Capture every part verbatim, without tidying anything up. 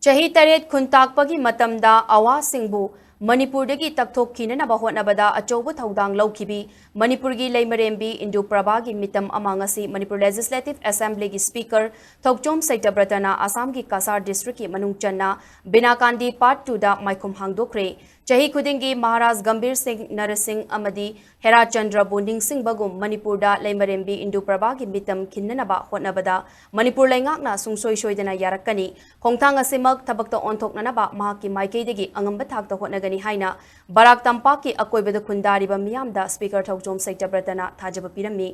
ꯆꯍꯤ ꯇꯔꯦꯠ ꯈꯨꯟꯇꯥꯛꯄꯒꯤ ꯃꯇꯝꯗ ꯑꯋꯥꯁꯤꯡꯕꯨ ꯃꯅꯤꯄꯨꯔꯗꯒꯤ ꯇꯛꯊꯣꯛꯈꯤꯅꯅꯕ ꯍꯣꯠꯅꯕꯗ ꯑꯆꯧꯕ ꯊꯧꯗꯥꯡ ꯂꯧꯈꯤꯕꯤ ꯃꯅꯤꯄꯨꯔꯒꯤ ꯂꯩꯃꯔꯦꯝꯕꯤ ꯏꯟꯗꯨ ꯄ꯭ꯔꯚꯥꯒꯤ ꯃꯤꯇꯝ ꯑꯃ ꯉꯁꯤ ꯃꯅꯤꯄꯨꯔ ꯂꯦꯖꯤꯁꯂꯦꯇꯤꯚ ꯑꯦꯁꯦꯝꯕ꯭ꯂꯤꯒꯤ ꯁ꯭ꯄꯤꯀꯔ ꯊꯧꯆꯣꯝ ꯁꯩꯇꯕ꯭ꯔꯇꯅ ꯑꯁꯥꯝꯒꯤ ꯀꯁꯥꯔ ꯗꯤꯁꯇ꯭ꯔꯤꯛꯀꯤ ꯃꯅꯨꯡ ꯆꯟꯅ ꯕꯤꯅꯥꯀꯥꯟꯗꯤ ꯄꯥꯔꯠ ꯇꯨꯗ ꯃꯥꯏꯈꯨꯝ ꯍꯥꯡꯗꯣꯛꯈ꯭ꯔꯦ꯫ ꯆꯍꯤ ꯈꯨꯗꯤꯡꯒꯤ ꯃꯍꯥꯔꯥꯖ ꯒꯝꯚꯤꯔ ꯁꯤꯡ ꯅꯔꯁꯤꯡ ꯑꯃꯗꯤ ꯍꯦꯔꯥꯆꯟꯗ꯭ꯔꯕꯨ ꯅꯤꯡꯁꯤꯡꯕꯒꯨꯝ ꯃꯅꯤꯄꯨꯔꯗ ꯂꯩꯃꯔꯦꯝꯕꯤ ꯏꯟꯗꯨ ꯄ꯭ꯔꯚꯥꯒꯤ ꯃꯤꯇꯝ ꯈꯤꯟꯅꯅꯕ ꯍꯣꯠꯅꯕꯗ ꯃꯅꯤꯄꯨꯔ ꯂꯩꯉꯥꯛꯅ ꯁꯨꯡꯁꯣꯏ ꯁꯣꯏꯗꯅ ꯌꯥꯔꯛꯀꯅꯤ꯫ ꯈꯣꯡꯊꯥꯡ ꯑꯁꯤꯃꯛ ꯊꯕꯛꯇ ꯑꯣꯟꯊꯣꯛꯅꯅꯕ ꯃꯍꯥꯛꯀꯤ ꯃꯥꯏꯀꯩꯗꯒꯤ ꯑꯉꯝꯕ ꯊꯥꯛꯇ ꯍꯣꯠꯅꯒꯅꯤ ꯍꯥꯏꯅ ꯕꯔꯥꯛ ꯇꯝꯄꯥꯛꯀꯤ ꯑꯀꯣꯏꯕꯗ ꯈꯨꯟꯗꯥꯔꯤꯕ ꯃꯤꯌꯥꯝꯗ ꯁ꯭ꯄꯤꯀꯔ ꯊꯧꯆꯣꯝ ꯁꯩꯇꯕ꯭ꯔꯇꯅ ꯊꯥꯖꯕ ꯄꯤꯔꯝꯃꯤ꯫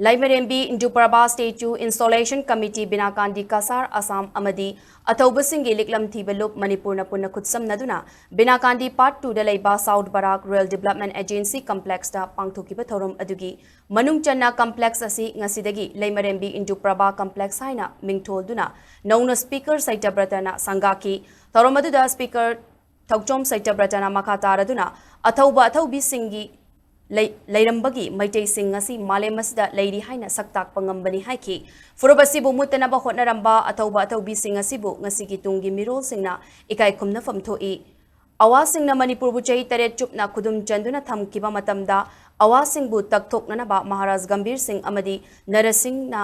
Leimarembi Indu Prabha statue installation committee ꯕꯤꯅꯥꯀꯥꯟꯗꯤ ꯀꯁꯥꯔ ꯑꯁꯥꯝ ꯑꯃꯗꯤ ꯑꯊꯧꯕꯁꯤꯡꯒꯤ ꯂꯤꯛꯂꯝ ꯊꯤꯕ ꯂꯨꯞ ꯃꯅꯤꯄꯨꯔꯅ ꯄꯨꯟꯅ ꯈꯨꯠꯁꯝꯅꯗꯨꯅ ꯕꯤꯅꯥꯀꯥꯟꯗꯤ ꯄꯥꯔꯠ ꯇꯨꯗ ꯂꯩꯕ ꯁꯥꯎꯠ ꯕꯔꯥꯛ ꯔꯨꯔꯦꯜ ꯗꯤꯕ꯭ꯂꯞꯃꯦꯟ ꯑꯦꯖꯦꯟꯁꯤ ꯀꯝꯄ꯭ꯂꯦꯛꯁꯇ ꯄꯥꯡꯊꯣꯛꯈꯤꯕ ꯊꯧꯔꯝ ꯑꯗꯨꯒꯤ ꯃꯅꯨꯡ ꯆꯟꯅ ꯀꯝꯄ꯭ꯂꯦꯛꯁ ꯑꯁꯤ ꯉꯁꯤꯗꯒꯤ ꯂꯩꯃꯔꯦꯝꯕꯤ ꯏꯟꯗꯨ ꯄ꯭ꯔꯚꯥ ꯀꯝꯄ꯭ꯂꯦꯛꯁ ꯍꯥꯏꯅ ꯃꯤꯡꯊꯣꯜꯗꯨꯅ ꯅꯧꯅ ꯁ꯭ꯄꯤꯀꯔ ꯁꯩꯇꯕ꯭ꯔꯇꯅ ꯁꯪꯒꯥꯈꯤ꯫ ꯊꯧꯔꯝ ꯑꯗꯨꯗ ꯁ꯭ꯄꯤꯀꯔ ꯊꯧꯆꯣꯝ ꯁꯩꯇꯕ꯭ꯔꯇꯅ ꯃꯈꯥ ꯇꯥꯔꯗꯨꯅ ꯑꯊꯧꯕ ꯑꯊꯧꯕꯤꯁꯤꯡꯒꯤ ꯂꯩ-, ꯂꯩꯔꯝꯕꯒꯤ ꯃꯩꯇꯩꯁꯤꯡ ꯉꯁꯤ ꯃꯥꯂꯦꯝ ꯑꯁꯤꯗ ꯂꯩꯔꯤ ꯍꯥꯏꯅ ꯁꯛ ꯇꯥꯛꯄ ꯉꯝꯕꯅꯤ ꯍꯥꯏꯈꯤ꯫ ꯐꯨꯔꯨꯞ ꯑꯁꯤꯕꯨ ꯃꯨꯠꯇꯅꯕ ꯍꯣꯠꯅꯔꯝꯕ ꯑꯊꯧꯕ ꯑꯊꯧꯕꯤꯁꯤꯡ ꯑꯁꯤꯕꯨ ꯉꯁꯤꯒꯤ ꯇꯨꯡꯒꯤ ꯃꯤꯔꯣꯜꯁꯤꯡꯅ ꯏꯀꯥꯏ ꯈꯨꯝꯅꯐꯝ ꯊꯣꯛꯏ꯫ ꯑꯋꯥꯁꯤꯡꯅ ꯃꯅꯤꯄꯨꯔꯕꯨ ꯆꯍꯤ ꯇꯔꯦꯠ ꯆꯨꯞꯅ ꯈꯨꯗꯨꯝ ꯆꯟꯗꯨꯅ ꯊꯝꯈꯤꯕ ꯃꯇꯝꯗ ꯑꯋꯥꯁꯤꯡꯕꯨ ꯇꯛꯊꯣꯛꯅꯅꯕ ꯃꯍꯥꯔꯥꯖ ꯒꯝꯚꯤꯔ ꯁꯤꯡ ꯑꯃꯗꯤ ꯅꯔꯁꯤꯡꯅ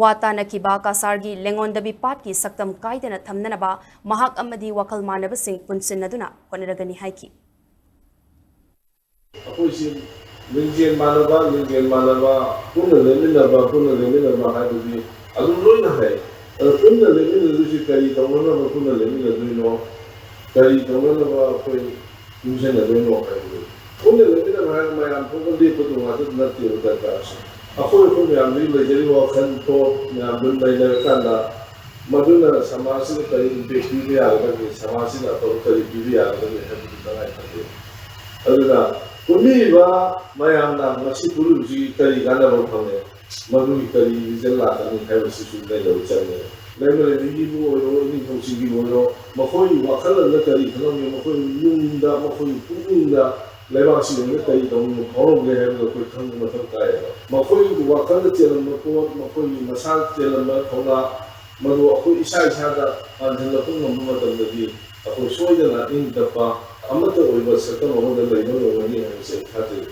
ꯋꯥ ꯇꯥꯅꯈꯤꯕ ꯀꯁꯥꯔꯒꯤ ꯂꯦꯡꯉꯣꯟꯗꯕꯤ ꯄꯥꯠꯀꯤ ꯁꯛꯇꯝ ꯀꯥꯏꯗꯅ ꯊꯝꯅꯅꯕ ꯃꯍꯥꯛ ꯑꯃꯗꯤ ꯋꯥꯈꯜ ꯃꯥꯟꯅꯕꯁꯤꯡ ꯄꯨꯟꯁꯤꯟꯅꯗꯨꯅ ꯍꯣꯠꯅꯔꯒꯅꯤ ꯍꯥꯏꯈꯤ꯫ ꯑꯩꯈꯣꯏꯁꯤ ꯂꯤꯡꯖꯦꯜ ꯃꯥꯟꯅꯕ, ꯂꯤꯡꯖꯦꯜ ꯃꯥꯟꯅꯕ, ꯄꯨꯟꯅ ꯂꯦꯞꯃꯤꯟꯅꯕ, ꯄꯨꯟꯅ ꯂꯦꯞꯃꯤꯟꯅꯕ ꯍꯥꯏꯕꯗꯤ ꯑꯗꯨꯝ ꯂꯣꯏꯅ ꯍꯥꯏ꯫ ꯑꯗꯣ ꯄꯨꯟꯅ ꯂꯦꯞꯃꯤꯟꯅꯗꯣꯏꯁꯤ ꯀꯔꯤ ꯇꯧꯅꯅꯕ ꯄꯨꯟꯅ ꯂꯦꯞꯃꯤꯟꯅꯗꯣꯏꯅꯣ? ꯀꯔꯤ ꯇꯧꯅꯅꯕ ꯑꯩꯈꯣꯏ ꯄꯨꯟꯁꯤꯟꯅꯗꯣꯏꯅꯣ ꯍꯥꯏꯕꯗꯨ? ꯄꯨꯟꯅ ꯂꯦꯞꯃꯤꯟꯅꯕ ꯍꯥꯏꯔꯒ ꯃꯌꯥꯝ ꯊꯣꯛꯅ ꯂꯦꯞꯄꯗꯨ ꯉꯥꯛꯇ ꯅꯠꯇꯦꯕ ꯗꯔꯀꯥꯔꯁꯦ꯫ ꯑꯩꯈꯣꯏ ꯑꯩꯈꯣꯏ ꯃꯌꯥꯝꯗꯨꯒꯤ ꯂꯩꯖꯔꯤꯕ ꯋꯥꯈꯜ ꯊꯣꯛ ꯃꯌꯥꯝꯗꯨ ꯅꯩꯅꯔꯀꯥꯟꯗ ꯃꯗꯨꯅ ꯁꯃꯥꯖꯁꯤꯗ ꯀꯔꯤ ꯏꯝꯄꯦꯛ ꯄꯤꯕ ꯌꯥꯒꯗꯒꯦ, ꯁꯃꯥꯖꯁꯤꯗ ꯑꯐꯕ ꯀꯔꯤ ꯄꯤꯕ ꯌꯥꯒꯗꯒꯦ ꯍꯥꯏꯕꯗꯨ ꯇꯉꯥꯏ ꯐꯗꯦ꯫ ꯑꯗꯨꯅ ꯄꯨꯟꯕꯤꯔꯤꯕ ꯃꯌꯥꯝꯅ ꯉꯁꯤ ꯄꯨꯜꯂꯤꯕꯁꯤꯒꯤ ꯀꯔꯤ ꯀꯥꯟꯅꯕ ꯐꯪꯉꯦ? ꯃꯗꯨꯒꯤ ꯀꯔꯤ ꯔꯤꯖꯜ ꯂꯥꯛꯀꯅꯤ ꯍꯥꯏꯕꯁꯤꯁꯨ ꯅꯩꯅꯕ ꯆꯪꯉꯦ꯫ ꯂꯩꯃꯔꯦꯟꯕꯤꯒꯤꯕꯨ ꯑꯣꯏꯔꯣ, ꯏꯅꯤꯡꯊꯧꯁꯤꯡꯒꯤꯕꯨ ꯑꯣꯏꯔꯣ, ꯃꯈꯣꯏꯒꯤ ꯋꯥꯈꯜꯂꯣꯟꯗ ꯀꯔꯤ ꯈꯜꯂꯝꯒꯦ, ꯃꯈꯣꯏꯒꯤ ꯅꯨꯡꯗ, ꯃꯈꯣꯏꯒꯤ ꯄꯨꯛꯅꯤꯡꯗ ꯂꯩꯕꯥꯛꯁꯤꯒꯤ ꯑꯣꯏꯅ ꯀꯔꯤ ꯇꯧꯅꯤꯡꯕ ꯐꯥꯎꯔꯝꯒꯦ ꯍꯥꯏꯕꯗꯨ ꯑꯩꯈꯣꯏ ꯈꯪꯕ ꯃꯊꯧ ꯇꯥꯏꯌꯦꯕ꯫ ꯃꯈꯣꯏꯒꯤ ꯋꯥꯈꯜꯗ ꯆꯦꯜꯂꯝꯕ ꯄꯣꯠ, ꯃꯈꯣꯏꯒꯤ ꯃꯁꯥꯗ ꯆꯦꯜꯂꯝꯕ ꯊꯧꯅꯥ, ꯃꯗꯨ ꯑꯩꯈꯣꯏ ꯏꯁꯥ ꯏꯁꯥꯗ ꯄꯥꯟꯁꯤꯜꯂꯛꯄ ꯉꯝꯕ ꯃꯇꯝꯗꯗꯤ ꯑꯩꯈꯣꯏ ꯁꯣꯏꯗꯅ ꯏꯪ ꯇꯞꯄ ꯑꯃꯠꯇ ꯑꯣꯏꯕ ꯁꯛꯇꯝ ꯑꯃꯗ ꯂꯩꯕ ꯉꯝꯒꯅꯤ ꯍꯥꯏꯕꯁꯦ ꯑꯩ ꯊꯥꯖꯩ꯫